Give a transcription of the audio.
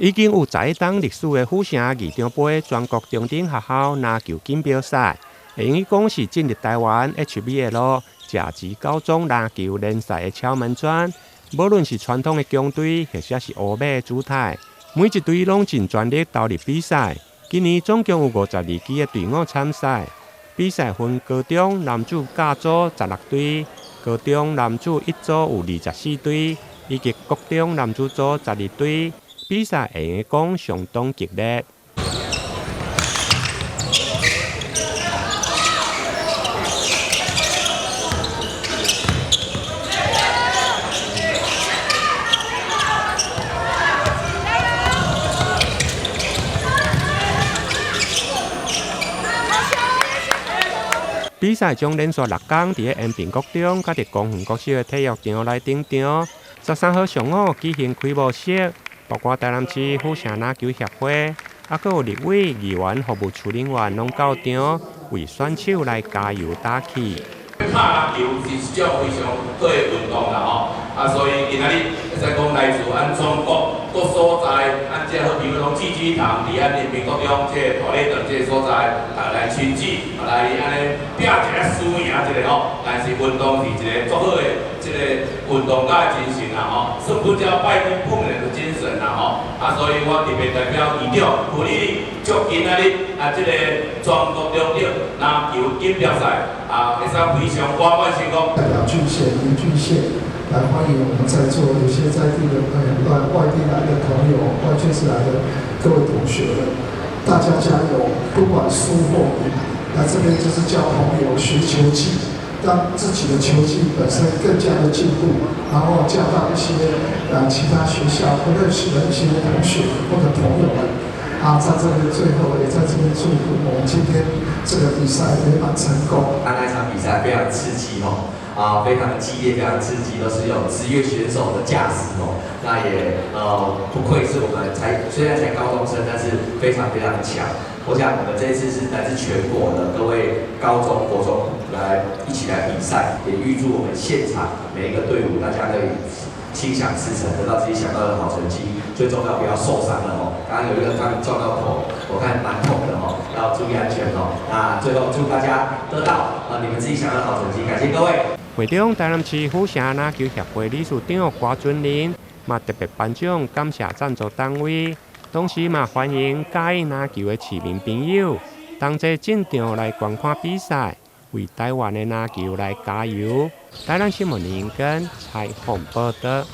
已經有11冬歷史的府城議長盃全國中等學校籃球錦標賽，會用講是進入臺灣 HBL 甲級高中籃球聯賽的敲門磚。無論是傳統的強隊，或者是烏馬的姿態，每一隊攏盡全力投入比賽。今年總共有52支的隊伍參賽，比賽分高中男子甲組16隊，高中男子乙組有24隊，以及國中男子組12隊。比賽會用講相當激烈。比賽將連續6工佇咧延平國中，佮佇公園國小的體育場來登場。13號上午舉行開幕式，包括臺南市府城籃球協會，猶閣有立委、議員、服務處人員攏到場，為選手來加油打氣。拍籃球是一種非常好的運動啦吼，啊，所以今仔日會使講來自咱全國各所在，咱這好朋友攏濟濟堂佇咱延平國中這個大禮堂這個所在，逐家來親子來按呢拼一下輸贏一下吼，但是運動是一個足好的這個運動家的精神啦吼，算不叫百工不厭的精神啦吼，啊，所以我特別代表議長傅立祝今仔日啊這個全國中等籃球錦標賽啊，會使非常圓滿成功。代表郡縣、林郡縣來歡迎我們在座有些在地的朋友、外地來的朋友、外縣市來的各位同學們，大家加油！不管輸或贏，來這邊就是交朋友、學球技，讓自己的球技本身更加的進步，然後交到一些其他學校不認識的一些同學或者朋友們。啊，在這裡最後也在這邊祝福我們今天這個比賽圓滿成功。剛那場比賽非常刺激哦，啊，非常的激烈，非常刺激，都是有職業選手的架勢哦。那也不愧是我們才雖然才高中生，但是非常非常的強。我想我們這一次是來自全國的各位高中、國中來一起來比賽，也預祝我們現場每一個隊伍大家可以心想事成，得到自己想要的好成績。最重要不要受傷了哦。剛剛有一個剛撞到頭，我看蠻痛的哦，要注意安全哦。那最後祝大家得到啊你們自己想要的好成績，感謝各位。會中，臺南市府城籃球協會理事長郭尊林嘛特別頒獎感謝贊助單位，同時嘛歡迎喜歡籃球的市民朋友同齊進場來觀看比賽，為臺灣的籃球來加油。臺南新聞林根採訪報導。